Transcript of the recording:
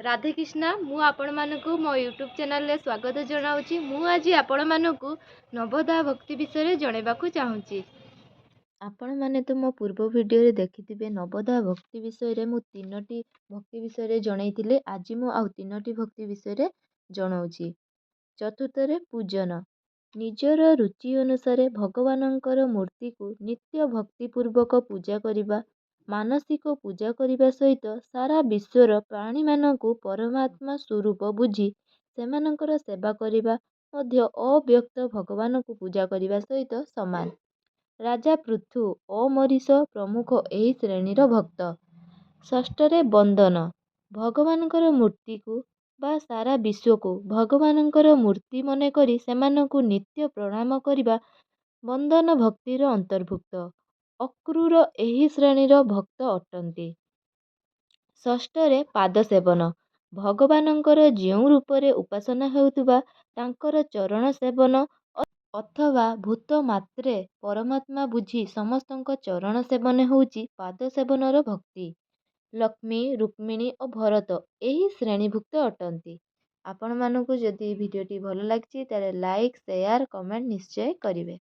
ରାଧେକ୍ରିଷ୍ଣା। ମୁଁ ଆପଣମାନଙ୍କୁ ମୋ ୟୁଟ୍ୟୁବ୍ ଚ୍ୟାନେଲରେ ସ୍ୱାଗତ ଜଣାଉଛି। ମୁଁ ଆଜି ଆପଣମାନଙ୍କୁ ନବଧା ଭକ୍ତି ବିଷୟରେ ଜଣାଇବାକୁ ଚାହୁଁଛି। ଆପଣମାନେ ତ ମୋ ପୂର୍ବ ଭିଡ଼ିଓରେ ଦେଖିଥିବେ, ନବଧା ଭକ୍ତି ବିଷୟରେ ମୁଁ ତିନୋଟି ଭକ୍ତି ବିଷୟରେ ଜଣାଇଥିଲି। ଆଜି ମୁଁ ଆଉ ତିନୋଟି ଭକ୍ତି ବିଷୟରେ ଜଣାଉଛି। ଚତୁର୍ଥରେ ପୂଜନ। ନିଜର ରୁଚି ଅନୁସାରେ ଭଗବାନଙ୍କର ମୂର୍ତ୍ତିକୁ ନିତ୍ୟ ଭକ୍ତିପୂର୍ବକ ପୂଜା କରିବା। ମାନସିକ ପୂଜା କରିବା ସହିତ ସାରା ବିଶ୍ୱର ପ୍ରାଣୀମାନଙ୍କୁ ପରମାତ୍ମା ସ୍ୱରୂପ ବୁଝି ସେମାନଙ୍କର ସେବା କରିବା ମଧ୍ୟ ଅବ୍ୟକ୍ତ ଭଗବାନଙ୍କୁ ପୂଜା କରିବା ସହିତ ସମାନ। ରାଜା ପୃଥୁ, ଅମ୍ବରୀଶ ପ୍ରମୁଖ ଏହି ଶ୍ରେଣୀର ଭକ୍ତ। ଷଷ୍ଠରେ ବନ୍ଦନ। ଭଗବାନଙ୍କର ମୂର୍ତ୍ତିକୁ ବା ସାରା ବିଶ୍ୱକୁ ଭଗବାନଙ୍କର ମୂର୍ତ୍ତି ମନେକରି ସେମାନଙ୍କୁ ନିତ୍ୟ ପ୍ରଣାମ କରିବା ବନ୍ଦନ ଭକ୍ତିର ଅନ୍ତର୍ଭୁକ୍ତ। ଅକ୍ରୂର ଏହି ଶ୍ରେଣୀର ଭକ୍ତ ଅଟନ୍ତି। ଷଷ୍ଠରେ ପାଦ ସେବନ। ଭଗବାନଙ୍କର ଯେଉଁ ରୂପରେ ଉପାସନା ହେଉଥିବା ତାଙ୍କର ଚରଣ ସେବନ ଅଥବା ଭୂତ ମାତ୍ରେ ପରମାତ୍ମା ବୁଝି ସମସ୍ତଙ୍କ ଚରଣ ସେବନ ହେଉଛି ପାଦ ସେବନର ଭକ୍ତି। ଲକ୍ଷ୍ମୀ, ରୁକ୍ମିଣୀ ଓ ଭରତ ଏହି ଶ୍ରେଣୀଭୁକ୍ତ ଅଟନ୍ତି। ଆପଣମାନଙ୍କୁ ଯଦି ଭିଡ଼ିଓଟି ଭଲ ଲାଗିଛି, ତାହେଲେ ଲାଇକ୍, ସେୟାର, କମେଣ୍ଟ ନିଶ୍ଚୟ କରିବେ।